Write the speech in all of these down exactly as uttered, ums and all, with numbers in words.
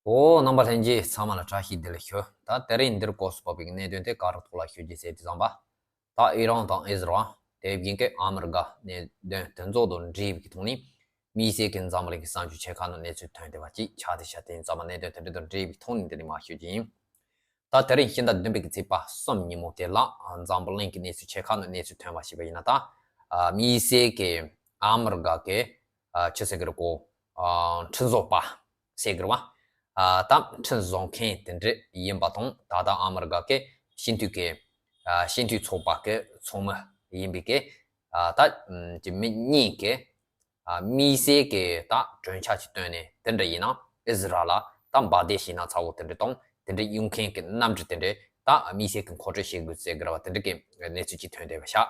ཨོ། རྣམ་པ་ལྷན་རྒྱས་ཚང་མ་ལ་བཀྲ་ཤིས་བདེ་ལེགས་ཞུ། ད་དེ་རིང་འདིར་སྐོར་སུ་བབས་པའི་གནད་དོན་དེ་ག་རེ་ཐོག་ལ་ཞུ་རྒྱུ་ཟེར་དུས་ཙམ་པ། ད་ཨི་རན་དང་ཨི་ཟི་རལ། དེ་བཞིན་གྱི་ཨ་མི་རི་ཀ་གནད་དོན་དེ་ཚོ་དང་འབྲེལ་བའི་ཐོག་ནས། དམིགས་བསལ་གྱི་འཛམ་བུ་གླིང་གི་གསར་འགྱུར་ཆེ་ཁག་ནང་གནས་ཚུལ་ཐོན་བསྡད་པ་ཅིག་ཆགས་བསྡད་ཤག་དེ་ཡིན་ཙམ་པ་གནད་དོན་དེ་འདྲ་དང་འབྲེལ་བའི་ཐོག་ནས་འདི་ནས་མར་ཞུ་རྒྱུ་ཡིན། ད་དེ་རིང་ཕྱི་ཟླ་བདུན་པའི་གི་ཚེས་པ་གསུམ་ཉིན་མོ་དེ་ལ། ཨ། འཛམ་བུ་གླིང་གི་གནས་ཚུལ་ཆེ་ཁག་ནང་གནས་ཚུལ་ཐོན་པ་ཞིག་ཡིན་ན། ད། ཨ། དམིགས་བསལ་གྱི་ཨ་མི་རི་ཀ་གི། ཨ། ཆི་ཟེར་གི་རེད་གོ། ཨ། ཁྲིམས་བཟོ་པ་ཟེར་གི་རེད་བ། ཨ། ད་ཁྲིམས་བཟོ་མཁན་དེ་འདྲ་ཡིན་པ་དང་། ད་ལྟ་ཨ་མི་རི་ཀ་གི་སྤྱི་འཐུས་ཀྱི། ཨ། སྤྱི་འཐུས་ཚོགས་པ་གི་ཚོགས་མི་ཡིན་པའི་གི། ཨ། ད་ཀྱི་མི་གཉིས་ཀྱི། ཨ། དམིགས་བསལ་གྱི་ད་གྲོས་འཆར་ཅིག་བཏོན་ནས། དེ་འདྲ་ཡིན་ན་ཨི་ཟི་རལ་ལ་ད་འབར་མདེལ་ཞེད་སྣང་ཚ་བོ་དེ་འདྲ་དང་། དེ་འདྲ་གཡུག་མཁན་གྱི་གནམ་གྲུ་དེ་འདྲ་ད་དམིགས་བསལ་གྱི་མཁོ་སྤྲོད་བྱེད་དགོས་ཟེར་གི་རེད་བ། དེ་འདྲ་གི་གནས་ཚུལ་ཅིག་ཐོན་བསྡད་པ་ཤག་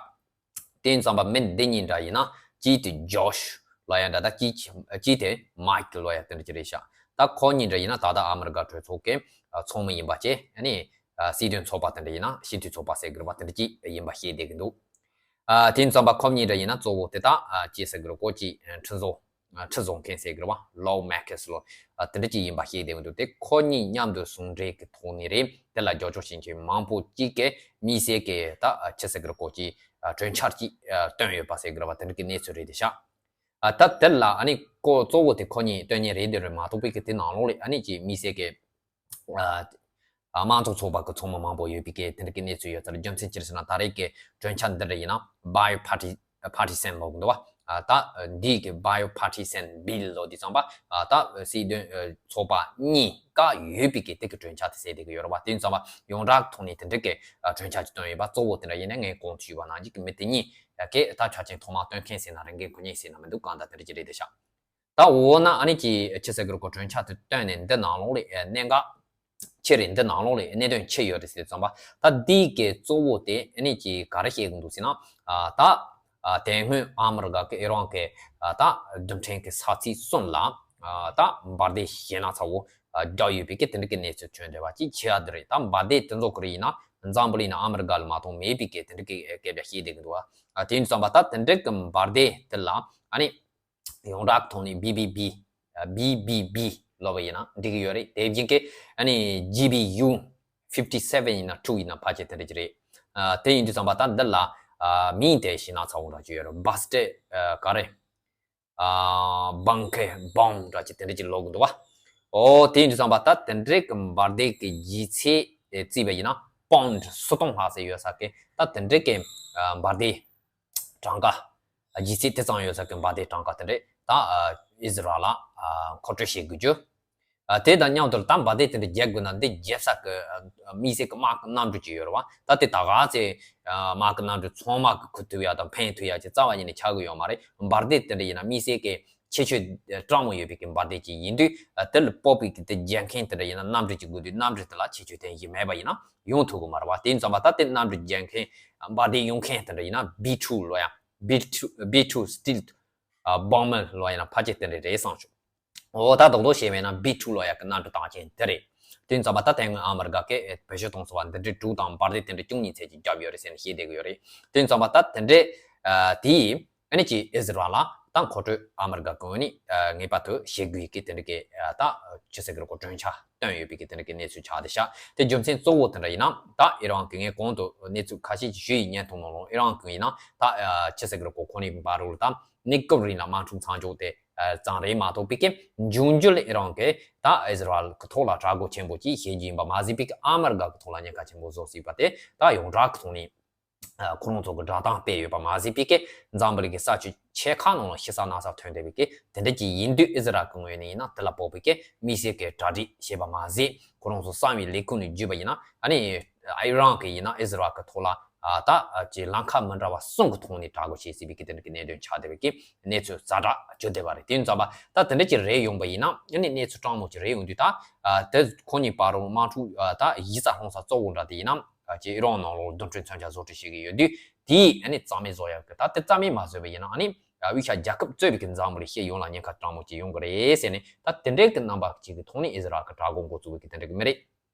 དེ་ཡིན་ཙམ་པ་མི་འདི་གཉིས་འདྲ་ཡིན་ན། གཅིག་དེ་ཇོཤ་ལོ་ཡ་འདྲ། ད་གཅིག་གཅིག་དེ་མའིཀ་ལོ་ཡ་དེ་འདྲ་ཅིག་རེད་ཤག་ད་ཁོ་གཉིས་འདྲ་ཡིན་ན་ད་ལྟ་ཨ་མི་རི་ཀ་གྲོས་ཚོགས་ཀྱི། ཨ། ཚོགས་མི་ཡིན་པ་བཅས། ཨ་ནི། ཨ། སྲིད་དོན་ཚོགས་པ་དེ་འདྲ་ཡིན་ན། སྤྱི་འཐུས་ཚོགས་པ་ཟེར་གི་རེད་བ། དེ་འདྲ་ཅིག་ཡིན་པ་ཤེས་བསྡད་ཀྱི་འདུག་ཨ། དེ་ཡིན་ཙམ་པ་ཁོ་གཉིས་འདྲ་ཡིན་ན་གཙོ་བོ་དེ་ད། ཨ། ཅི་ཟེར་གི་རེད་གོ། ཅི། ཨ། ཁྲིམས་བཟོ། ཨ། ཁྲིམས་བཟོ་མཁན་ཟེར་གི་རེད་བ། ལོ་མེ་ཀར་སི་ལོ། ཨ། དེ་འདྲ་ཅིག་ཡིན་པ་ཤེས་བསྡད་ཀྱི་འདུག་དེ་ཁོ་གཉིས་མཉམ་དུ་ཟུང་འབྲེལ་གྱི་ཐོག་ནས་རེད། དེ་ལ་རྒྱབ་སྐྱོར་བྱེད་མཁན་མང་པོ་ཅིག་གིས་དམིགས་བསལ་གྱི་ད། ཨ། ཅི་ཟེར་གི་རེད་གོ། ཅི། ཨ། གྲོས་འཆར་ཅིག་ཨ། བཏོན་ཡོད་པ་ཟེར་གི་རེད་བ། དེ་འདྲ་གི་གནས་ཚུལ་རེད་དེ་ཤག་ཨ། ད་དེ་ལ་ཨ་ནི་ཁོ་གཙོ་བོ་དེ་ཁོ་གཉིས་བཏོན་མཁན་རེད། དེ་རེད་མ་གཏོགས་པའི་གི་དེ་ནང་ལོགས་ལ་ཨ་ནི་ཅི་དམིགས་བསལ་གྱི། ཨ། ཨ། དམངས་གཙོ་ཚོགས་པ་གི་ཚོགས་མི་མང་པོ་ཡོད་པའི་གི་དེ་འདྲ་གི་གནས་ཚུལ་ཡོད་ཚར། རྒྱུ་མཚན་ཅི་རེད་ཟེར་ན། ད་རེས་ཀྱི་གྲོས་འཆར་འདི་འདྲ་ཡིན་ན་བྷའི་ཡོ་པར་ཊི། པར་ཊི་སན་ལབ་གི་འདུག་བ། ཨ། ད་འདི་གི་བྷའི་ཡོ་པར་ཊི་སན་བྷིལ་ལབ་དུས་ཙམ་པ། ཨ། ད་སྲིད་དོན། ཨ། ཚོགས་པ་གཉིས་ཀ་ཡོད་པའི་གི་དེ་གི་གྲོས་འཆར་དེ་ཟེར་བསྡད་གི་ཡོད་རེད་བ། དེ་ཡིན་ཙམ་པ་ཡོངས་གྲགས་ཐོག་ནས་དེ་འདྲ་གི། ཨ། གྲོས་འཆར་ཅིག་བཏོན་ཡོད་པ། གཙོ་བོ་དེ་འདྲ་ཡིན་ན་ངས་གོང་དུ་ཞུས་པ་ནང་བཞིན་གི་མི་དེ་གཉིས་གི་ད་ཆ་ཆེན་ཐོག་མ་བཏོན་མཁན་ཟེར་ན་རེད། འགན་འཁུར་མཁན་ཟེར་ན་མི་འདུག་གང་ལྟར་དེ་འདྲ་ཅིག་རེད་དེ་ཤག་ད་འོ་ན་ཨ་ནི་ཅི་ཅི་ཟེར་གི་རེད་གོ། གྲོས་འཆར་དེ་བཏོན་ནས་འདི་ནང་ལོགས་ལ། ཨ། གནད་འགག་ཆེ་རེད། འདི་ནང་ལོགས་ལ་གནད་དོན་ཆེ་ཡོད་རེད་ཟེར་ཙམ་པ། ད་འདི་གི་གཙོ་བོ་དེ་ཨ་ནི་ཅི་ག་རེ་བཤད་གི་འདུག་ཟེར་ན། ཨ། ད། ཨ། དེ་སྔོན་ཨ་མི་རི་ཀ་གི་ཨི་རན་གི། ཨ། ད་རྡུལ་ཕྲན་གི་ས་ཚིགས་གསུམ་ལ། ཨ། ད་འབར་མདེལ་ཞེད་སྣང་ཚ་བོ། ཨ། བརྒྱབ་ཡོད་པའི་གི་དེ་འདྲ་གི་གནས་ཚུལ་ཐོན་བསྡད་པ་ཅིག་ཆེ་བ་འདི་རེད། ད་འབར་མདེལ་དེ་ཚོ་གི་རེད་ཡིན་ན་འཛམ་བུ་གླིང་ནང་ཨ་མི་རི་ཀ་ལ་མ་གཏོགས་མེད་པའི་གི་དེ་འདྲ་གི་སྐད་ཆ་བཤད་བསྡད་གི་འདུག་ཨ། དེ་ཡིན་ཙམ་པ་ད་དེ་འདྲ་གི་འབར་མདེལ་དེ་ལ་ཨ་ནི། ཡོངས་གྲགས་ཐོག་ནས་བྷི་བྷི་བྷི། ཨ། བྷི་བྷི་བྷི་ལབ་པ་ཡིན་ན་འགྲིག་གི་ཡོད་རེད། དེ་བཞིན་གྱི་ཨ་ནི་ཇི་བྷི་ཡུ་ཕིབ་ཊི་སེ་ཝེན་ཡིན་ན་ཊུ་ཡིན་ན་ཕལ་ཆེར་དེ་འདྲ་ཅིག་རེད། ཨ། དེ་ཡིན་དུས་ཙམ་པ་ད་འདི་ལ། ཨ། མིང་དེ་ཞེད་སྣང་ཚ་བོ་འདྲ་ཅིག་ཡོད་རེད། བྷ་སི་ཊེཌ། ཨ། ག་རེ། ཨ། བྷང་ཀེར་བྷོམ་འདྲ་ཅིག་དེ་འདྲ་ཅིག་ལབ་གི་འདུག་བ། ཨོ། དེ་ཡིན་དུས་ཙམ་པ་ད་དེ་འདྲའི་གི་འབར་མདེལ་གི་ལྗིད་ཚད་བརྩིས་པ་ཡིན་ན་པའུན་ཌི་སུམ་སྟོང་ལྷག་ཙམ་ཡོད་ས་གི། ད་དེ་འདྲའི་གི། ཨ། འབར་མདེལ་གྲངས་ཀ། ལྗིད་ཚད་དེ་ཙམ་ཡོད་ས་གི་འབར་མདེལ་གྲངས་ཀ་དེ་འདྲས་ད། ཨ། ཨི་ཟི་རལ་ལ། ཨ། མཁོ་སྤྲོད་བྱེད་དགོས་རྒྱུ། ཨ། དེ་དང་མཉམ་དུ་ད་འབར་མདེལ་དེ་འདྲ་རྒྱག་དགོས་ན་འདི་རྒྱབ་ས་གི། ཨ། དམིགས་བསལ་གི་དམག་གི་གནམ་གྲུ་ཅིག་ཡོད་རེད་བ། ད་དེ་ད་ག་ཚོད། ཨ། དམག་གི་གནམ་གྲུ་ཚང་མ་གི་འཁུར་ཐུབ་ཡ་དང་འཕེན་ཐུབ་ཡ་ཅིག་རྩ་བ་ཉིད་ནས་ཆགས་གི་ཡོད་མ་རེད། འབར་མདེལ་དེ་འདྲ་ཡིན་ན་དམིགས་བསལ་གི་ཁྱད་ཆོས་སྤྲང་མོ་ཡོད་པའི་གི་འབར་མདེལ་ཅིག་ཡིན་དུས། ཨ། དེ་ལ་སྤོབས་པའི་གི་དེ་རྒྱག་མཁན་དེ་འདྲ་ཡིན་ན་གནམ་གྲུ་ཅིག་དགོས་དུས། གནམ་གྲུ་དེ་ལ་ཁྱད་ཆོས་དེ་ཞིག་མེད་པ་ཡིན་ན་ཡོང་ཐུབ་གི་མ་རེད་བ། དེ་ཡིན་ཙམ་པ་ད་དེ་གནམ་གྲུ་རྒྱག་མཁན། འབར་མདེལ་གཡུག་མཁན་དེ་འདྲ་ཡིན་ན་བྷི་ཊུ་ལབ་ཡ། བྷི་ཊུ། བྷི་ཊུ་སི་ཊི་ལ་བྷོམ་མར་ལབ་ཡ་ཡིན་ན་ཕལ་ཆེར་དེ་འདྲ་རེད་བསམ་བྱུང་། འོ། ད་རྡོག་རྡོག་བཤད་པ་ཡིན་ན་བྷི་ཊུ་ལབ་ཡ་གི་གནམ་གྲུ་བཏང་མཁན་དེ་རེད། དེ་ཡིན་ཙམ་པ་ད་དེ་སྔོན་ཨ་མི་རི་ཀ་གིས་བེད་སྤྱོད་གཏོང་ཚུལ་བ་འདི་འདྲའི་དྲུག་དང་འབར་མདེལ་དེ་འདྲའི་བཅུ་གཉིས་ཚད་ཅིག་བརྒྱབ་ཡོད་རེད་ཟེར་ནས་བཤད་བསྡད་ཀྱི་ཡོད་རེད། དེ་ཡིན་ཙམ་པ་ད་དེ་འདྲའི། ཨ། དེ་ཡིས་ཨ་ནི་ཅིག་ཨི་ཟི་རལ་ལ་ད་མཁོ་སྤྲོད་ཨ་མི་རི་ཀ་གི་ངོས་ནས། ཨ། ངེས་པར་དུ་བྱེད་དགོས་ཀྱི་དེ་འདྲ་གི། ཨ། ད་ཅི་ཟེར་གི་རེད་གོ། གྲོས་འཆར་བཏོན་ཡོད་པའི་གི་དེ་འདྲ་གི་གནས་ཚུལ་ཆགས་བསྡད་ཤག་དེ་རྒྱུ་མཚན་གཙོ་བོ་དེ་འདྲ་ཡིན་ན། ད་ཨི་རན་གི་ངས་གོང་དུ་གནས་ཚུལ་ཁ་ཤས་ཅིག་ཞུས་ཡིན། བརྙན་ཐུང་ནང་ལོགས་ཨི་རན་གི་ཡིན་ན་ད། ཨ། ཅི་ཟེར་གི་རེད་གོ། ཁོ་ནི་བར་རུ་ལ་ད་གནས་སྐབས་རིང་ལ་དམག་འཁྲུག་མཚམས་འཇོག་དེ། ཨ། ཙམ་རེད་མ་གཏོགས་པའི་གི་འབྱུང་འགྱུར་ལ་ཨི་རན་གི་ད་ཨི་ཟི་རལ་གི་ཐོག་ལ་དྲག་རྒོལ་ཆེན་པོ་ཅིག་བྱེད་རྒྱུ་ཡིན་པ་མ་ཟད་པའི་གི་ཨ་མི་རི་ཀ་གི་ཐོག་ལ་ཉེན་ཁ་ཆེན་པོ་བཟོ་སྲིད་པ་དེ་ད་ཡོངས་གྲགས་གི་ཐོག་ནས། ཨ། ཁོ་རང་ཚོ་གི་བསྒྲགས་གཏམ་སྤེལ་ཡོད་པ་མ་ཟད་པའི་གི་འཛམ་བུ་གླིང་གི་ས་ཆ་ཆེ་ཁག་ནང་ལ་ཞེ་ས་ན་ས་ཐོན་བསྡད་པའི་གི་དེ་འདྲ་ཅིག་ཡིན་དུས། ཨི་ཟི་རལ་གི་ངོས་ནས་ཡིན་ན་དེ་ལ་དཔག་པའི་གི་དམིགས་བསལ་གི་གྲ་སྒྲིག་བྱས་པ་མ་ཟད། ཁོ་རང་ཚོ་གསང་བའི་ལས་ཁུངས་ནས་བརྒྱུད་པ་ཡིན་ན། ཨ་ནི་ཨི་རན་གི་ཡིན་ན་ཨི་ཟི་རལ་གི་ཐོག་ལ། ཨ། ད་ཅིག་ལམ་ཁ་མི་འདྲ་བ་གསུམ་གི་ཐོག་ནས་དྲག་རྒོལ་བྱེད་སྲིད་པའི་གི་དེ་འདྲ་གི་གནད་དོན་ཆགས་བསྡད་པའི་གི་གནས་ཚུལ་ཛ་དྲག་བརྗོད་བསྡད་པ་རེད། དེ་ཡིན་ཙམ་པ་ད་དེ་འདྲ་ཅིག་རེད་ཡོང་པ་ཡིན་ན། ཨ་ནི་གནས་ཚུལ་སྤྲང་མོ་ཅིག་རེད་ཡོང་དུས་ད། ཨ། དེ་ཁོ་གཉིས་བར་རུ་དམག་འཁྲུག་ཨ། ད་གཞི་རྩ་ལྷུང་ས་གཙོ་བོ་འདྲ་དེ་ཡིན་ན། ཨ། ཅིག་ཨི་རན་ནང་ལོགས་རྡུལ་ཕྲན་མཚོན་ཆ་བཟོ་སྐྲུན་བྱེད་ཀྱི་ཡོད་དུས། དེས་ཨ་ནི་རྩ་མེད་བཟོ་ཡག་གི། ད་དེ་རྩ་མེད་མ་བཟོས་པ་ཡིན་ན། ཨ་ནི་དབུས་ཤར་རྒྱལ་ཁབ་གཙོས་པའི་གི་འཛམ་བུ་གླིང་སྤྱི་ཡོངས་ལ་ཉེན་ཁ་སྤྲང་མོ་ཅིག་ཡོང་གི་རེད་ཟེར་ནས། ད་དེ་འདྲའི་གི་རྣམ་པ་ཅིག་གི་ཐོག་ནས་ཨི་ཟི་རལ་གི་དྲག་རྒོལ་འགོ་བཙུགས་པའི་གི་དེ་འདྲའི་གི་མི་རེད།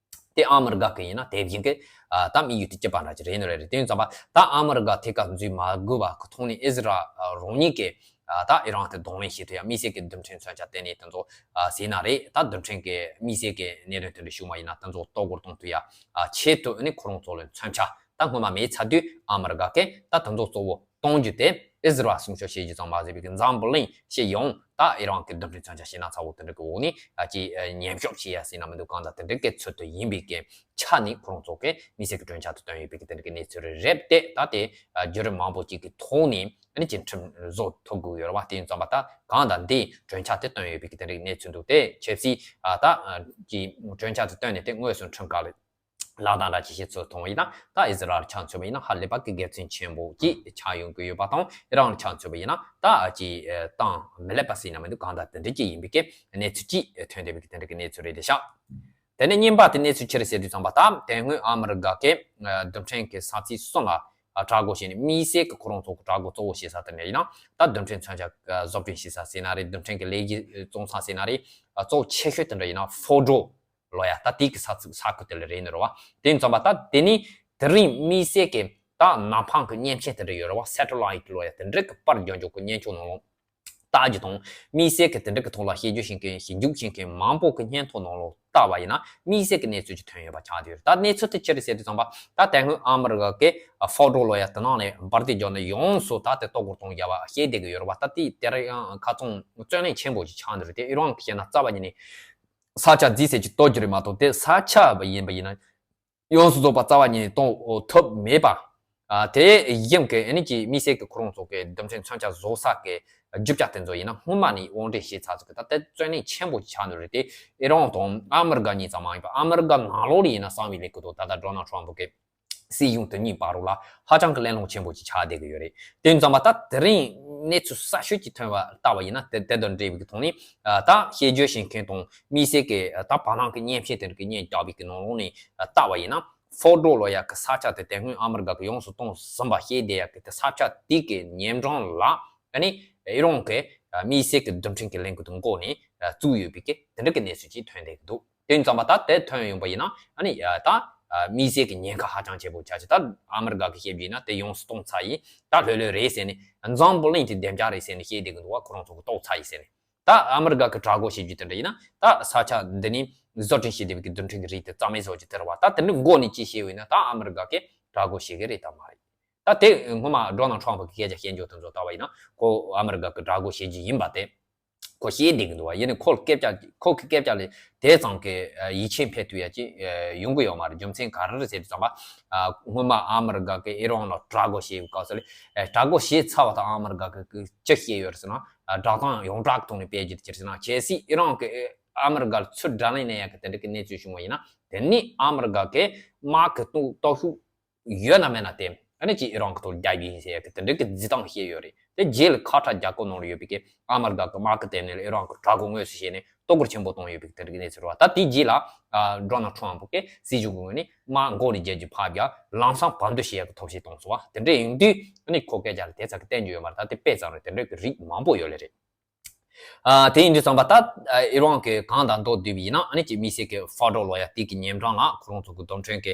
དེ་ཨ་མི་རི་ཀ་གི་ཡིན་ན་དེ་བཞིན་གི། ཨ། ད་དམིགས་ཡུལ་དེ་གཅིག་པ་འདྲ་ཅིག་རེད་ནི་རེད། དེ་ཡིན་ཙམ་པ་ད་ཨ་མི་རི་ཀ་ཐད་ཀར་འཛུལ་མ་དགོས་པ་གི་ཐོག་ནས་ཨི་ཟི་རལ་རང་ཉིད་ཀྱི་ ད་ཨི་རན་དེ་གདོང་ལེན་བྱེད་ཐུབ་ཡ། དམིགས་བསལ་གྱི་རྡུལ་ཕྲན་མཚོན་ཆ་བཏོན་ནས་དེ་ཚོ་ཟེར་ན་རེད། ད་རྡུལ་ཕྲན་གྱི་དམིགས་བསལ་གྱི་གནད་དོན་དེ་འདྲ་བྱུང་བ་ཡིན་ན་དེ་ཚོ་གཏོར་རྒོལ་གཏོང་ཐུབ་ཡ་ཆེད་དུ་ཨ་ནི་ཁོ་རང་ཚོ་ལ་མཚོན་ཆ་ད་སྔོན་མ་མེད་ཚར་དུས་ཨ་མི་རི་ཀ་གིས་ད་དེ་ཚོ་གཙོ་བོ་གཏོང་རྒྱུ་དེ་ཨི་ཟི་རལ་སྲུང་སྐྱོབ་བྱེད་རྒྱུ་ཙམ་མ་ཟད་པའི་གི་འཛམ་བུ་གླིང་སྤྱི་ཡོངས་ད་ཨི་རན་གྱི་རྡུལ་ཕྲན་མཚོན་ཆ་ཞེད་སྣང་ཚ་བོ་དེ་འདྲ་གི་འོག་ནས་ཨ་ཅིག་ཉེན་སྐྱོབ་བྱེད་ཡ་ཟེར་ན་མི་འདུག་གང་ལྟར་དེ་འདྲ་གི་ཚུལ་དུ་ཡིན་པའི་གི་ཆ་ནས་ཁོ་རང་ཚོ་གིས་དམིགས་བསལ་གྱི་གྲོས་འཆར་དེ་བཏོན་ཡོད་པའི་གི་དེ་འདྲ་གི་གནས་ཚུལ་རེད་དེ། ད་དེ་བརྒྱུད་རིམ་མང་པོ་ཅིག་གི་ཐོག་ནས་ཨ་ནི་ཅིག་ཁྲིམས་བཟོ་ཐུབ་དགོས་ཡོད་རེད་བ། དེ་ཡིན་ཙམ་པ་ད་གང་ལྟར་འདི་གྲོས་འཆར་དེ་བཏོན་ཡོད་པའི་གི་དེ་འདྲ་གི་གནས་ཚུལ་འདུག་དེ་ཆབ་སྲིད་ཨ་ད་ཀྱི་གྲོས་འཆར་དེ་བཏོན་ནས་དེ་དངོས་སུ་ཁྲིམས་ཁང་ལ་ལག་བསྟར་འདྲ་ཅིག་བྱེད་ཚུལ་མཐོང་བ་ཡིན་ན་ད་ཨི་ཟི་རལ་ཆ་མཚོན་པ་ཡིན་ན་ཧ་ལས་པ་གི་དགེ་མཚན་ཆེན་པོ་ཅིག་ཆགས་ཡོང་གི་ཡོད་པ་དང་ཨི་རན་ཆ་མཚོན་པ་ཡིན་ན་ད་ཅིག་ཏང་མི་ལེགས་པ་ཟེར་ན་མི་འདུག་གང་ལྟར་དེ་འདྲ་ཅིག་ཡིན་པའི་གི་གནས་ཚུལ་ཅིག་ཐོན་བསྡད་པའི་གི་དེ་འདྲ་གི་གནས་ཚུལ་རེད་དེ་ཤག་དེ་ནས་གཉིས་པ་དེ་གནས་ཚུལ་ཅི་རེད་ཟེར་དུས་ཙམ་པ་ད་དེ་སྔོན་ཨ་མི་རི་ཀ་གི་རྡུལ་ཕྲན་གི་ས་ཚིགས་གསུམ་ལ་དྲག་རྒོལ་བྱས་ནས་དམིགས་བསལ་གི་ཁོ་རང་ཚོ་གི་དྲག་རྒོལ་གཙོ་བོ་བྱེད་ས་དེ་འདྲ་ཡིན་ན་ད་རྡུལ་ཕྲན་མཚོན་ཆ་བཟོ་སྐྲུན་བྱེད་ས་ཟེར་ན་རེད། རྡུལ་ཕྲན་གི་ལས་གཞི་བཙོང་ས་ཟེར་ན་རེད། གཙོ་བོ་ཆེ་ཤོས་དེ་འདྲ་ཡིན་ན་ཧྥོ་ཌོ་ལོ་ཡ་ད་དེ་གི་ས་ཚིགས་ས་ཁུལ་དེ་ལ་རེད་ནི་རེད་བ། དེ་ཡིན་ཙམ་པ་ད་དེ་ནི་དེ་རིང་དམིགས་བསལ་གི་ད་ནམ་འཕང་གི་མཉེན་ཆས་དེ་འདྲ་ཡོད་རེད་བ། སེ་ཊི་ལའིཊ་ལོ་ཡ་དེ་འདྲ་གི་པར་རྒྱག་རྒྱུ་གི་མཉེན་ཆས་ནང་ལོགས་ལྟ་རྒྱུ་དང་དམིགས་བསལ་གྱི་དེ་འདྲ་གི་ཐོག་ལ་བཤད་རྒྱུ་བྱེད་མཁན་ཞིབ་འཇུག་བྱེད་མཁན་མང་པོ་གི་སྙན་ཐོ་ནང་ལོགས་ལྟ་བ་ཡིན་ན་དམིགས་བསལ་གྱི་གནས་ཚུལ་ཅིག་ཐོན་ཡོད་པ་ཆགས་བསྡད་ཡོད་རེད། ད་གནས་ཚུལ་དེ་ཅི་རེད་ཟེར་དུས་ཙམ་པ་ད་དེ་སྔོན་ཨ་མི་རི་ཀ་གི་ཧྥོ་ཌོ་ལོ་ཡ་དེ་ནང་ནས་འབར་མདེལ་རྒྱག་ནས་ཡོངས་སུ་ད་དེ་གཏོར་རྒོལ་གཏོང་རྒྱུ་བ་བཤད་བསྡད་ཀྱི་ཡོད་རེད་བ། ད་དེ་དེ་རིང་ཡང་ཁ་ཚང་བརྩོན་ལེན་ཆེན་པོ་ཅིག་ཆགས་འདུག་རེད་དེ། ཨི་རན་གྱིས་བཤད་ན་རྩ་བ་ཉིད་ནས་ས་ཆ་རྫིག་ཚད་ཅིག་གཏོར་རྒྱུ་རེད་མ་གཏོགས་དེ་ས་ཆ་བ་ཡིན་པ་ཡིན་ན་ཡོངས་སུ་རྫོགས་པ་རྩ་བ་ཉིད་ནས་གཏོང་ཐུབ་མེད་པ། ཨ་དེ་བཞིན་གྱི་ཨ་ནི་ཀྱི་དམིགས་བསལ་གྱི་ཁོ་རང་ཚོ་གི་རྡུལ་ཕྲན་མཚོན་ཆ་བཟོ་ས་གི་རྒྱུ་ཆ་དེ་ཚོ་ཡིན་ན་སྔོན་མ་ནས་དབོར་འདྲེན་བྱས་ཚར་ཚོད་ཀྱི་ད་ལྟ་བརྩོན་ལེན་ཆེན་པོ་ཆགས་འདུག་རེད་དེ། ཨི་རན་དང་ཨ་མི་རི་ཀ་གཉིས་ཙམ་མ་ཡིན་པར་ཨ་མི་རི་ཀ་ནང་ལོགས་ལ་ཡིན་ན་གསང་བའི་ལས་ཀྱི་ཐོག་ད་ལྟ་ཌོ་ནལ་ཊམ་ཕ་གི་སྲིད་གཞུང་དེ་གཉིས་བར་ལ་ཧ་ཅང་གི་གླེང་སློང་ཆེན་པོ་ཅིག་ཆགས་བསྡད་ཀྱི་ཡོད་རེད། དེ་ཡིན་ཙམ་པ་ད་དེ་རིང་གནས་ཚུལ་གསར་ཤོས་ཅིག་ཐོན་པ་ལྟ་བ་ཡིན་ན་དེ་དེ་དང་འབྲེལ་བའི་གི་ཐོག་ནས་ད་བཤད་རྒྱུ་བྱེད་མཁན་དང་དམིགས་བསལ་གྱི་ད་བར་སྣང་གི་བརྙན་ཆས་དེ་འདྲ་གི་བརྙན་རྒྱག་པའི་གི་ནང་ལོགས་ནས་ལྟ་བ་ཡིན་ན། ཧྥོ་ཌོ་ལོ་ཡ་གི་ས་ཆ་དེ་དེ་སྔོན་ཨ་མི་རི་ཀ་གི་ཡོངས་སུ་གཏོང་ཟིན་པ་ཤེས་བསྡད་ཡ་གི་དེ་ས་ཆ་དེ་གི་ཉེ་འགྲམ་ལ་ཨ་ནི་ཨི་རན་གི་དམིགས་བསལ་གི་རྡུལ་ཕྲན་གི་ལས་འགུལ་དེ་འགོ་ནས་བཙུགས་ཡོད་པའི་གི་དེ་འདྲ་གི་གནས་ཚུལ་ཅིག་ཐོན་བསྡད་ཀྱི་འདུག་དེ་ཡིན་ཙམ་པ་ད་དེ་ཐོན་ཡོང་པ་ཡིན་ན་ཨ་ནི་ད་དམིགས་བསལ་གི་ཉེན་ཁ་ཧ་ཅང་ཆེ་པོ་ཆགས་ཀྱི། ད་ཨ་མི་རི་ཀ་གི་བཤད་རྒྱུ་ཡིན་ན་དེ་ཡོངས་སུ་གཏོང་ཚར་ཡིན། ད་ལྷོད་ལྷོད་རེད་ཟེར་ནས་འཛམ་བུ་གླིང་དེ་བདེ་འཇགས་རེད་ཟེར་ནས་བཤད་བསྡད་ཀྱི་འདུག་བ། ཁོ་རང་ཚོ་གི་གཏོར་ཚར་ཡིན་ཟེར་ནས། ད་ཨ་མི་རི་ཀ་གི་དྲག་རྒོལ་བྱེད་རྒྱུ་དེ་འདྲ་ཡིན་ན་ད་ས་ཆ་འདི་ནས་བཟོ་སྐྲུན་བྱེད་བསྡད་པའི་གི་རྡུལ་ཕྲན་གི་རིགས་དེ་རྩ་མེད་བཟོ་རྒྱུ་དེ་རེད་བ། ད་དེ་འདྲ་འགོ་ནས་ཅི་བྱས་ཡོད་ན་ད་ཨ་མི་རི་ཀ་གི་དྲག་རྒོལ་བྱེད་གི་རེད་དམ་མ་རེད། ད་དེ་སྔོན་མ་ཌོ་ནལ་ཊམ་ཕ་གི་སྐད་ཆ་བཤད་འཇོག་དེ་ཚོ་ལྟ་བ་ཡིན་ན་ཁོ་ཨ་མི་རི་ཀ་གི་དྲག་རྒོལ་བྱེད་རྒྱུ་ཡིན་པ་དེ་ཁོ་ཤེས་བསྡད་ཀྱི་འདུག་བ། ཡིན་ནའི་ཁོ་སྐད་ཆ་ཁོ་གི་སྐད་ཆ་ལས་དེ་ཙམ་གི་ཡིད་ཆེས་འཕེར་ཐུབ་ཡ་ཅིག་ཡོང་གི་ཡོད་མ་རེད། རྒྱུ་མཚན་ག་རེ་རེད་ཟེར་དུས་ཙམ་པ་སྔོན་མ་ཨ་མི་རི་ཀ་གི་ཨི་རན་ལ་དྲག་རྒོལ་བྱེད་པའི་སྐབས་སུ་ལས་དྲག་རྒོལ་བྱས་ཚར་བ་དང་ཨ་མི་རི་ཀ་གི་ཅི་བཤད་ཡོད་རེད་ཟེར་ན། བསྒྲགས་གཏམ་ཡོངས་གྲགས་ཐོག་ནས་སྤེལ་རྒྱུ་དེ་ཅི་རེད་ཟེར་ན། གལ་སྲིད་ཨི་རན་གྱིས་ཨ་མི་རི་ཀ་ལ་ཚུར་དགྲ་ལན་གནང་ཡག་གི་དེ་འདྲ་གི་གནས་ཚུལ་བྱུང་བ་ཡིན་ན་དེ་ནི་ཨ་མི་རི་ཀ་གི་དམག་གི་སྟོབས་ཤུགས་ཡོད་ན་མེད་ན་དེ་ཨ་ནི་ཅིག་ཨི་རན་གྱི་ཐོག་རྒྱག་རྒྱུ་ཡིན་ཟེར་ཡག་གི་དེ་འདྲ་གི་རྫུན་གཏམ་བཤད་ཡོད་རེད། དེ་རྗེས་ལ་ཁ་ཁྲ་རྒྱག་གོ་ནང་ལ་ཡོད་པའི་གི་ཨ་མི་རི་ཀ་གི་དམག་གི་ལྟེ་གནས་ལ་ཨི་རན་གྱིས་དྲག་རྒོལ་དངོས་སུ་བྱས་ནས་གཏོར་རྒོལ་ཆེན་པོ་བཏང་ཡོད་པའི་གི་དེ་འདྲ་གི་གནས་ཚུལ་རེད་བ། ད་དེ་རྗེས་ལ་ཌོ་ནལ་ཊམ་ཕ་གི་སྲིད་གཞུང་གི་ངོས་ནས་དམག་འགོ་ནས་རྒྱལ་རྒྱུ་ཕབ་ཡ་ལམ་སང་བར་འདུ་བྱེད་ཡག་གི་ཐབས་ཤེས་བཏང་སོང་བ། དེ་འདྲ་ཡིན་དུས་ཨ་ནི་ཁོ་སྐད་ཆ་ལ་དེ་ཙམ་གི་བསྟན་རྒྱུ་ཡོད་མ་རེད། ད་དེ་དཔེ་ཙམ་རེད། དེ་འདྲ་གི་རིགས་མང་པོ་ཡོད་ལེ་རེད། ཨ་དེ་ཡིན་དུས་ཙམ་པ་ད་ཨི་རན་གྱིས་གང་དང་མདོ་བསྡུས་པ་ཡིན་ན་ཨ་ནི་ཅིག་དམིགས་བསལ་གྱི་ཧྥོ་ཌོ་ལོ་ཡ་དེ་གི་ཉེ་འགྲམ་ལ་ཁོ་རང་ཚོ་གི་རྡུལ་ཕྲན་གྱི་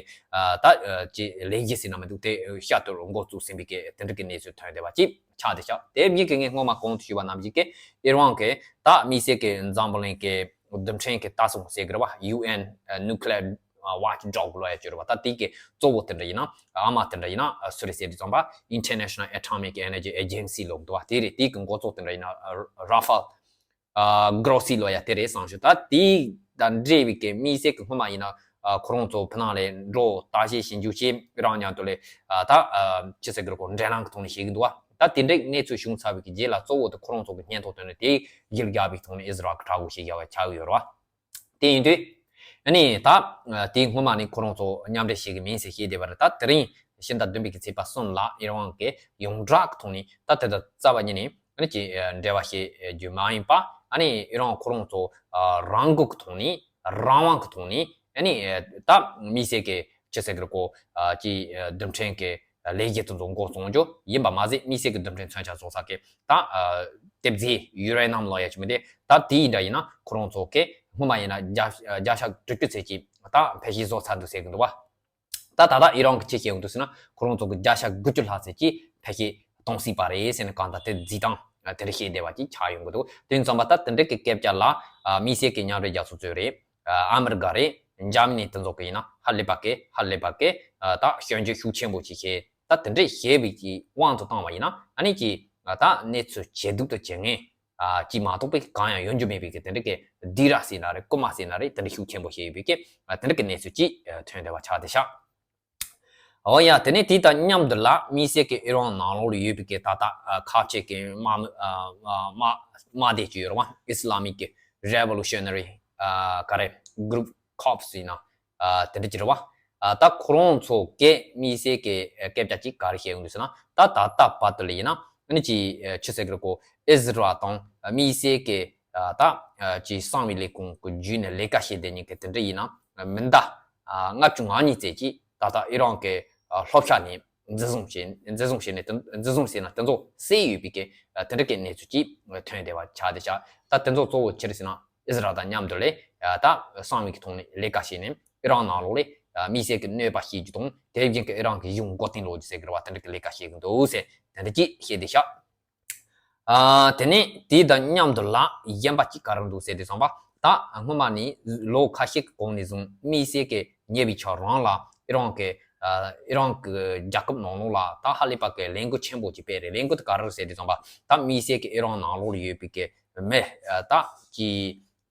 ད་ཅིག་ལས་གཞི་ཟེར་ན་མི་འདུག་དེ་ཤར་དུ་འགོ་བཙུགས་ཟིན་པའི་གི་དེ་འདྲ་གི་གནས་ཚུལ་ཐོན་བསྡད་པ་ཅིག་ཆགས་བསྡད་ཤག་དེ་མིན་གྱི་ངས་སྔོན་མ་གོང་དུ་ཞུས་པ་ནང་བཞིན་གྱི་ཨི་རན་གྱིས་ད་དམིགས་བསལ་གྱི་འཛམ་བུ་གླིང་གི་རྡུལ་ཕྲན་གྱི་ལྟ་སྲུང་ཟེར་གི་རེད་བ། ཡུ་ཨེན་ནུ་ཁི་ལི་ཡར་ཝ་ཆི་ཌོག་ལོ་ཡ་ཅིག་ཡོད་རེད་བ། ད་དེ་གི་གཙོ་བོ་དེ་འདྲ་ཡིན་ན་ཨ་མ་དེ་འདྲ་ཡིན་ན་སུ་རེད་ཟེར་དུས་ཙམ་པ་International Atomic Energy Agency ལབ་འདུག་བ། དེ་རེད། དེ་གི་འགོ་གཙོ་དེ་འདྲ་ཡིན་ན་ར་ཧྥལ་གྷོ་རོ་སི་ལོ་ཡ་དེ་རེད་བསམ་ཞུ། ད་དེ་དང་འབྲེལ་བའི་གི་དམིགས་བསལ་གི་སྔོན་མ་ཡིན་ན་ཁོ་རང་ཚོ་ཕི་ནང་ལ་འགྲོ་བརྟག་དཔྱད་ཞིབ་འཇུག་བྱས་རང་མཉམ་དུ་ལས་ད་ཅི་ཟེར་གི་རེད་གོ་འབྲེལ་ལམ་གི་ཐོག་ནས་བྱེད་ཀྱི་འདུག་བ། ད་དེ་འདྲའི་གནས་ཚུལ་བྱུང་ཚར་བའི་གི་རྗེས་ལ་གཙོ་བོ་དེ་ཁོ་རང་ཚོ་གི་སྙན་ཐོ་བཏོན་ནས་དེ་གཞི་རྒྱག་པའི་ཐོག་ནས་ཨི་ཟི་རལ་གི་དྲག་པོ་ཞིག་བཞག་པ་ཆགས་ཀྱི་ཡོད་རེད་བ། དེ་ཡིན་དུས་ཨ་ནི་ད་དེའི་སྔོན་མ་ནས་ཁོ་རང་ཚོ་མཉམ་འབྲེལ་བྱེད་ཀྱི་མིན་ཟེར་བཤད་བསྡད་པ་རེད། ད་དེ་རིང་ཕྱི་ཟླ་བདུན་པའི་གི་ཚེས་པ་གསུམ་ལ་ཨི་རན་གྱིས་ཡོངས་གྲགས་ཀྱི་ཐོག་ནས་ད་དེ་ལྟར་རྩ་བ་ཉིད་ནས་ཨ་ནི་ཅིག་འབྲེལ་བ་བྱེད་རྒྱུ་མ་ཡིན་པ། ཨ་ནི་ཨི་རན་ཁོ་རང་ཚོ་རང་འགུལ་གྱི་ཐོག་ནས་རང་དབང་གི་ཐོག་ནས་ཨ་ནི་ད་དམིགས་བསལ་གྱི་ཅི་ཟེར་གི་རེད་གོ་ཅིག་རྡུལ་ཕྲན་གྱི་ལས་གཞི་དེ་ཚོ་འགོ་བཙུགས་རྒྱུ་ཡིན་པ་མ་ཟད་དམིགས་བསལ་གྱི་རྡུལ་ཕྲན་མཚོན་ཆ་བཟོ་ས་གི་ད་ཨ་གཏེར་རྫས་ཡུ་རེ་ནམ་ལབ་ཡ་ཅིག་མི་འདུག་ད་དེ་ཡིན་འདྲ་ཡིན་ན་ཁོ་རང་ཚོ་གིས་སྔོན་མ་ཡིན་ན་བརྒྱ་བརྒྱ་ཆ་དྲུག་ཅུ་ཙམ་ཅིག་ད་འཕེལ་རྒྱས་བཟོ་ཚར་འདུག་ཟེར་གི་འདུག་བ། ད་ད་ལྟ་ཨི་རན་གྱིས་ཅི་བཤད་ཡོང་འདུག་ཟེར་ན་ཁོ་རང་ཚོ་གིས་བརྒྱ་ཆ་དགུ་བཅུ་ལྷག་ཙམ་ཅིག་འཕེལ་རྒྱས་གཏོང་སྲིད་པ་རེད་ཟེར་ནས་གང་ལྟར་དེ་རྫུན་གཏམ་ དེ་འདྲ་བཤད་བསྡད་པ་ཅིག་ཆགས་ཡོང་གི་འདུག་དེ་ཡིན་ཙང་པ་ད་དེ་འདྲ་གི་སྐད་ཆ་ལ་དམིགས་བསལ་གྱི་མཉམ་འབྲེལ་རྒྱལ་ཚོགས་ཚོས་རེད། ཨ་མི་རི་ཀ་རེད། འཇར་མ་ནི་དེ་ཚོ་གི་ཡིན་ན་ཧ་ལས་པ་གི་ཧ་ལས་པ་གི་ད་སྐྱོན་བརྗོད་ཤུགས་ཆེན་པོ་ཅིག་བྱས། ད་དེ་འདྲས་བྱས་པའི་གི་དབང་དུ་བཏང་བ་ཡིན་ན་ཨ་ནི་ཅི་ད་གནས་ཚུལ་ཇེ་སྡུག་ཏུ་ཇེ་ངན་ཅིག་མ་གཏོགས་པའི་གང་ཡང་ཡོང་རྒྱུ་མེད་པའི་གི་དེ་འདྲ་གི་སྡིགས་ར་ཟེར་ན་རེད། རྐུ་མ་ཟེར་ན་རེད། དེ་འདྲ་ཤུགས་ཆེན་པོ་བྱས་ཡོད་པའི་གི་དེ་འདྲ་གི་གནས་ཚུལ་ཅིག་ཐོན་བསྡད་པ་ཆགས་བསྡད་ཤག་འོ་ཡ། དེ་ནས་དེ་དང་མཉམ་དུ་ལ་དམིགས་བསལ་གྱི་ཨི་རན་ནང་ལོགས་ལ་ཡོད་པའི་གི་ད་ལྟ་ཁ་ཆེ་གི་དམག་དམག་དམག་སྡེ་ཅིག་ཡོད་རེད་བ། Islamic Revolutionary ག་རེ་Group Corps ཡིན་ན་དེ་འདྲ་ཅིག་རེད་བ། ད་ཁོ་རང་ཚོ་གི་དམིགས་བསལ་གྱི་སྐད་ཆ་ཅིག་ག་རེ་བཤད་ཡོང་འདུག་ཟེར་ན། ད་ད་ལྟ་བར་དུ་ལ་ཡིན་ན་ཨ་ནི་ཅི་ཆི་ཟེར་གི་རེད་གོ། ཨི་ཟི་རལ་དང་དམིགས་བསལ་གྱི་ད་ཅི་གསང་བའི་ལས་ཁུངས་ཀྱི་བརྒྱུད་ནས་ལས་ཀ་བྱེད་བསྡད་མཁན་གྱི་དེ་འདྲ་ཡིན་ན་མི་འདྲ། ལྔ་བཅུ་ང་གཉིས་ཙམ་ཅིག་ད་ལྟ་ཨི་རན་གྱི་ལྷོ་ཤར་ནས་འཛིན་བཟུང་བྱས། འཛིན་བཟུང་བྱས་ནས་དེ་འཛིན་བཟུང་ཟེར་ན་དེ་ཚོ་བསད་ཡོད་པའི་གི་དེ་འདྲ་གི་གནས་ཚུལ་ཅིག་ཐོན་བསྡད་པ་ཆགས་བསྡད་ཤག་ད་དེ་ཚོ་གཙོ་བོ་ཅི་རེད་ཟེར་ན་ཨི་ཟི་རལ་དང་མཉམ་དུ་ལས་ད་གསང་བའི་གི་ཐོག་ནས་ལས་ཀ་བྱས་ནས་ཨི་རན་ནང་ལོགས་ལས་དམིགས་བསལ་གྱི་གནོད་པ་བྱེད་རྒྱུ་དང་དེ་བཞིན་གྱི་ཨི་རན་གྱི་གཞུང་མགོ་རྟིང་སློག་རྒྱུ་ཟེར་གི་རེད་བ། དེ་འདྲ་གི་ལས་ཀ་བྱེད་གི་འདུག་ཟེར་དེ་འདྲ་ཅིག་བཤད་བསྡད་ཤག་ཨ། དེ་ནས་དེ་དང་མཉམ་དུ་ལ་གཞན་པ་གཅིག་ག་རེ་འདུག་ཟེར་དུས་ཙམ་པ། ད་སྔོན་མ་ནས་ལོ་ཁ་ཤས་ཀྱི་གོང་ནས་བཟུང་དམིགས་བསལ་གྱི་ཉེ་བའི་ཆར་རང་ལ་ཨི་རན་གྱི་ཨ་ཨི་རན་གྱི་རྒྱལ་ཁབ་ནང་ལོགས་ལ་ད་ཧ་ལས་པ་གི་ལས་འགུལ་ཆེན་པོ་ཅིག་སྤེལ་རེད། ལས་འགུལ་དེ་ག་རེ་རེད་ཟེར་དུས་ཙམ་པ། ད་དམིགས་བསལ་གྱི་ཨི་རན་ནང་ལོགས་ལ་ཡོད་པའི་གི་མི་ཨ་ད་ཀྱི་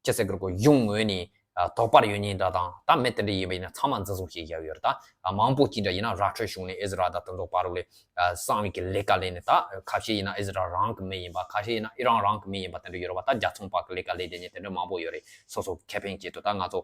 ཅི་ཟེར་གི་རེད་གོ། གཞུང་ངོས་ནས་ཨ་དོགས་པ་ཡོད་མཁན་འདྲ་དང་ད་མི་དེ་འདྲ་ཡིན་པ་ཡིན་ན་ཚང་མ་འཛིན་བཟུང་བྱས་བཞག་ཡོད་རེད། ད་ཨ་མང་པོ་ཅིག་འདྲ་ཡིན་ན་ར་ཤ་གཞུང་ནས་ཨི་ཟི་རལ་དང་དེ་ཚོ་བར་ལ་ཨ་གསང་བའི་གི་ལས་ཀ་ལས་ནས། ད་ཁ་ཤས་ཡིན་ན་ཨི་ཟི་རལ་རང་གི་མི་ཡིན་པ། ཁ་ཤས་ཡིན་ན་ཨི་རན་རང་གི་མི་ཡིན་པ་དེ་འདྲ་ཡོད་རེད་བ། ད་རྒྱལ་ཚོང་པ་གི་ལས་ཀ་ལས་བསྡད་མཁན་དེ་འདྲ་མང་པོ་ཡོད་རེད། སོ་སོ་གི་ཁེ་ཕན་ཆེད་དུ་ད་ང་ཚོ་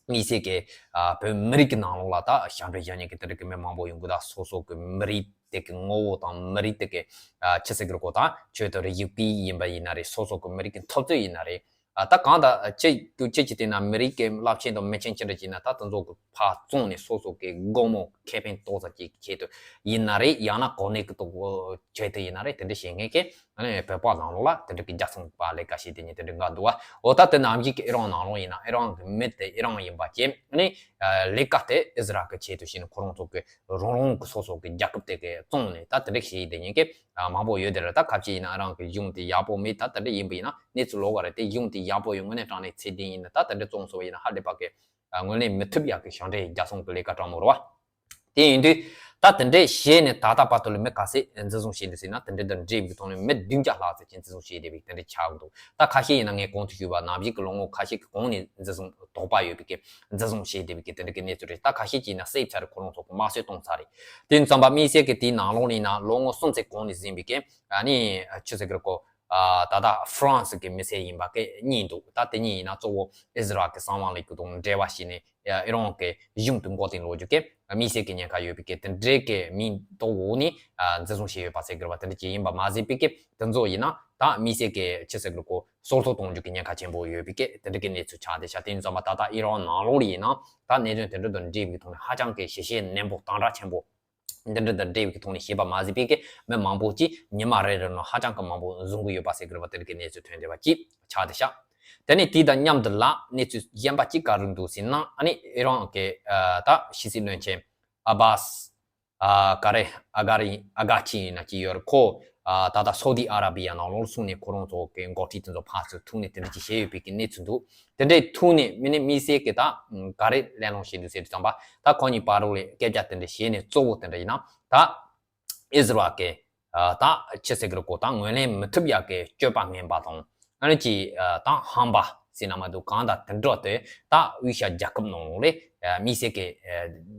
དམིགས་བསལ་གྱི་ཨ་བོད་མི་རིགས་ཀྱི་ནང་ལོགས་ལ་ད་ཞབས་འདྲེན་བཞག་མཁན་གྱི་དེ་འདྲ་གི་མི་མང་པོ་ཡོང་གི། ད་སོ་སོ་གི་མི་རིགས་དེ་གི་ངོ་བོ་དང་མི་རིགས་དེ་གི་ཨ་ཆི་ཟེར་གི་རེད་གོ། ད་ཆོས་དང་རིག་གཞུང་སྤེལ་ཡིན་པ་ཡིན་ན་རེད། སོ་སོ་གི་མི་རིགས་ཀྱི་འཐབ་རྩོད་ཡིན་ན་རེད། ཨ་ད་གང་ལྟར་ཁྱེད་ཁྱེད་ཀྱིས་བལྟས་ན་མི་རིགས་ཀྱི་རླབས་ཆེན་དང་མི་ཆེན་ཅི་འདྲ་ཅིག་ཡིན་ན་ད་དེ་ཚོ་གི་ཕར་བཙོངས་ནས་སོ་སོ་གི་སྒོར་མོ་ཁེ་ཕན་ཏོག་ཙམ་ཅིག་ཆེད་དུ་ཡིན་ན་རེད། ཡང་ན་གོ་གནས་ཀྱི་ཐོག་ཆེད་དུ་ཡིན་ན་རེད། དེ་འདྲ་བྱེད་མཁན་གྱི་ཨ་ནི་བོད་པ་ནང་ལོགས་ལ་དེ་འདྲ་གི་རྒྱལ་ཚོང་པ་ལས་ཀ་བྱེད་དེ་ཉིད་དེ་འདྲ་འགའ་འདུག་བ། འོ་ད་དེ་ནང་བཞིན་གྱི་ཨི་རན་ནང་ལོགས་ཡིན་ན་ཨི་རན་གྱི་མི་དེ་ཨི་རན་ཡིན་པ་བྱས་ཨ་ནི་ལས་ཀ་དེ་ཨི་ཟི་རལ་གྱི་ཆེད་དུ་བྱས་ནས་ཁོ་རང་ཚོ་གི་རང་རང་གི་སོ་སོ་གི་རྒྱལ་ཁབ་དེ་གི་བཙོངས་ནས་ད་དེ་འདྲ་བྱེད་དེ་ཉིད་ཀྱི་ཨ་མང་པོ་ཡོད་དེ་རེད། ད་ཁ་ཅིག་ཡིན་ན་ཨི་རན་གྱི་གཞུང་དེ་ཡག་པོ་མེད། ད་དེ་འདྲ་ཡིན་པ་ཡིན་ན་གནས་ཚུལ་ལོགས་ཀ་རེད། དེ་གཞུང་དེ་ཡག་པོ་ཡོད་དངོས་གནས་དྲང་གནས་ཚད་ལྡན་ཡིན་ན་ད་དེ་འདྲ་བཙོངས་སོང་བ་ཡིན་ན་ཧ་ལས་པ་གི་ཨ་ངོས་ལེན་མི་ཐུབ་ཡག་གི་ཞབས་འདྲེན་རྒྱལ་ཚོང་གི་ལས་ཀ་དྲང་མོ་རེད་བ། དེ་ཡིན་དུས་ད་དེ་འདྲས་བྱས་ནས་ད་ལྟ་བར་དུ་ལ་མི་ག་ཚད་འཛིན་བཟུང་བྱས་འདུག་ཟེར་ན། དེ་འདྲས་དང་འབྲེལ་བའི་ཐོག་ནས་མི་བདུན་བརྒྱ་ལྷག་ཙམ་ཅིག་འཛིན་བཟུང་བྱས་བསྡད་པའི་དེ་འདྲས་ཆགས་འདུག་ད་ཁ་ཤས་ཡིན་ན་ངས་གོང་དུ་ཞུས་པ་ནང་བཞིན་གྱི་ལོ་ངོ་ཁ་ཤས་ཀྱི་གོང་ནས་འཛིན་བཟུང་དོགས་པ་ཡོད་པའི་གི་འཛིན་བཟུང་བྱས་བསྡད་པའི་གི་དེ་འདྲས་ཀྱི་གནས་ཚུལ་རེད། ད་ཁ་ཤས་ཀྱིས་ཡིན་ན་བསད་ཚར། ཁོ་རང་ཚོ་གི་དམར་གསོད་གཏོང་ཚར་རེད། དེ་ཙམ་པ་དམིགས་བསལ་གྱི་དེའི་ནང་ལོགས་ནས་ཡིན་ན་ལོ་ངོ་གསུམ་ཙམ་གོང་ནས་ཟིན་པའི་གི་ཨ་ནི་ཆི་ཟེར་གི་རེད་གོ། ཨ་ད་ལྟ་ཧྥ་རན་སི་གི་མི་སེར་ཡིན་པ་གི་གཉིས་འདུག་ད་དེ་གཉིས་ཡིན་ན་གཙོ་བོ་ཨི་ཟི་རལ་གི་གསང་བ་ལས་ཁུངས་དང་འབྲེལ་བ་བྱས་ནས་ཨི་རན་གི་གཞུང་དུ་མགོ་རྟིང་སློག་རྒྱུ་གི་དམིགས་བསལ་གྱི་ཉེན་ཁ་ཡོད་པའི་གི་དེ་འདྲའི་གི་མིང་ཐོག་འོག་ནས་ཨ་འཛིན་བཟུང་བྱས་ཡོད་པ་ཟེར་གི་རེད་བ། དེ་འདྲ་ཅིག་ཡིན་པ་མ་ཟད་པའི་གི་དེ་ཚོ་ཡིན་ན་ད་དམིགས་བསལ་གྱི་ཆི་ཟེར་གི་རེད་གོ། སྲོག་ཐོག་གཏོང་རྒྱུ་གི་ཉེན་ཁ་ཆེན་པོ་ཡོད་པའི་གི་དེ་འདྲ་གི་གནས་ཚུལ་ཆགས་བསྡད་ཤག་དེ་ཙམ་པ་ད་ལྟ་ཨི་རན་ནང་ལོགས་ལ་ཡིན་ན་ད་གནད་དོན་དེ་འདྲ་དང་འབྲེལ་བའི་ཐོག་ནས་ཧ་ཅང་གི་ཞིབ་བཤེར་ནན་པོ་དམ་དྲག་ཆེན་པོ་འདི་འདྲ་དང་འབྲེལ་བའི་ཐོག་ནས་བྱས་པ་མ་ཟད་པའི་གི་མི་མང་པོ་ཅིག་ཉི་མ་རེ་རེ་ནང་ཧ་ཅང་གི་མང་པོ་བཟུང་གི་ཡོད་པ་ཟེར་གི་རེད་བ། དེ་འདྲ་གི་གནས་ཚུལ་ཐོན་བསྡད་པ་ཅིག་ཆགས་བསྡད་ཤག་དེ་ནས་དེ་དང་མཉམ་དུ་ལ་གནས་ཚུལ་གཞན་པ་ཅིག་ག་རེ་འདུག་ཟེར་ན། ཨ་ནི་ཨི་རན་གི་ཨ་ད་ཕྱི་སྲིད་བློན་ཆེན་ཨ་བཱས་ཨ་ག་རེ་ཨ་ག་རེ་ཨ་ག་ཅི་ཡིན་ན་ཅི་ཡོད་རེད། ཁོ་ཨ་ད་ལྟ་སོ་ཏི་ཨ་ར་བི་ཡ་ནང་ལོགས་སོང་ནས་ཁོ་རང་ཚོ་གི་འགོ་ཁྲིད་དེ་ཚོ་ཕར་ཚུར་ཐུག་ནས་དེ་འདྲ་ཅིག་བྱས་ཡོད་པའི་གི་གནས་ཚུལ་འདུག་དེ་འདྲའི་ཐུག་ནས་མི་ནི་དམིགས་བསལ་གྱི་ད་ག་རེ་གླེང་སློང་བྱས་འདུག་ཟེར་དུས་ཙམ་པ། ད་ཁོ་གཉིས་བར་ལ་སྐད་ཆ་དེ་འདྲ་བྱས་ནས་གཙོ་བོ་དེ་འདྲ་ཡིན་ན་ད་ཨི་ཟི་རལ་གྱི་ད་ཆི་ཟེར་གི་རེད་གོ། ད་ངོས་ལེན་མི་ཐུབ་ཡག་གི་སྤྱོད་པ་ངན་པ་དང་ཨ་ནི་ཅི་ད་ཧམ་པ་ཟེར་ན་མ་གཏོགས་གང་ལྟར་དེ་འདྲ་དེ་ད་དབུས་ཤར་རྒྱལ་ཁབ་ནང་ལོགས་ལ་དམིགས་བསལ་གྱི་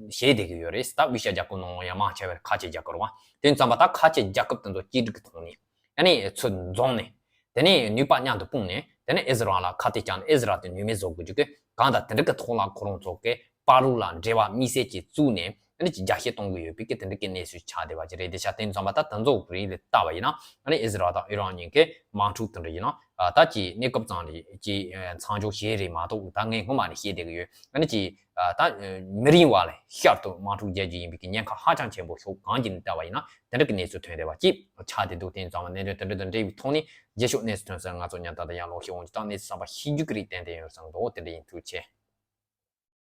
བྱས་བསྡད་ཀྱི་ཡོད་རེད། ད་དབུས་ཤར་རྒྱལ་ཁབ་ནང་ལོགས་ཡང་མང་ཆེ་བ་ཁ་ཆེ་རྒྱལ་ཁབ་རེད་བ། དེ་ཙམ་པ་ད་ཁ་ཆེ་རྒྱལ་ཁབ་དེ་ཚོ་གཅིག་སྒྲིལ་གྱི་ཐོག་ནས་ཨ་ནི་ཚུར་འཛོམས་ནས། དེ་ནས་ནུས་པ་མཉམ་དུ་སྤུངས་ནས་དེ་ནས་ཨི་ཟི་རལ་ལ་ཁ་གཏད་བཅག་ནས་ཨི་ཟི་རལ་དེ་ནུས་མེད་བཟོ་དགོས་རྒྱུ་གི་གང་ལྟར་དེ་འདྲ་གི་ཐོག་ལ་ཁོ་རང་ཚོ་གི་བར་ལ་འབྲེལ་བ་དམིགས་བསལ་གྱིས་བཙུགས་ནས་ཨ་ནི་ཅིག་རྒྱ་སྐྱེད་གཏོང་གི་ཡོད་པའི་གི་དེ་འདྲ་གི་གནས་ཚུལ་ཆགས་བསྡད་པ་ཅིག་རེད། དེ་ཤ་དེ་ཙམ་པ་ད་དེ་ཚོ་རིགས་ལ་ལྟ་བ་ཡིན་ན་ཨ་ནི་ཨི་ཟི་རལ་དང་ཨི་རན་གཉིས་ཀའི་དམག་འཁྲུག་དེ་འདྲ་ཡིན་ན་ད་ཅིག་གནས་སྐབས་ཙམ་ལ་ཅིག་མཚམས་འཇོག་བྱས་རེད་མ་གཏོགས། ད་ངས་སྔོན་མ་ནས་བཤད་བསྡད་ཀྱི་ཡོད། ཨ་ནི་ཅིག་ད་མི་རིང་བ་ལ་ཤར་དུ་དམག་འཁྲུག་རྒྱག་རྒྱུ་ཡིན་པའི་གི་ཉེན་ཁ་ཧ་ཅང་ཆེན་པོ་ཤོག་གང་ཅིག་ནས་བལྟ་བ་ཡིན་ན་དེ་འདྲ་གི་གནས་ཚུལ་ཐོན་བསྡད་པ་ཅིག་ཆགས་བསྡད་འདུག་དེ་ཙམ་པ་གནད་དོན་དེ་འདྲ་དང་འབྲེལ་བའི་ཐོག་ནས་རྗེས་ཕྱོགས་གནས་ཚུལ་ཐོན་སར་ང་ཚོ་ཉམ་ཐག་དང་ཡང་ལོག་ཤེས་འོང་ཅི་ད་གནས་ཚུལ་གསར་པ་ཤེས་རྒྱུ་གི་རིགས་ཏན་ཏན་ཡོད་བསམ་འདུག་དེ་འདྲ་ཡིན། ཐུགས་རྗེ་ཆེ།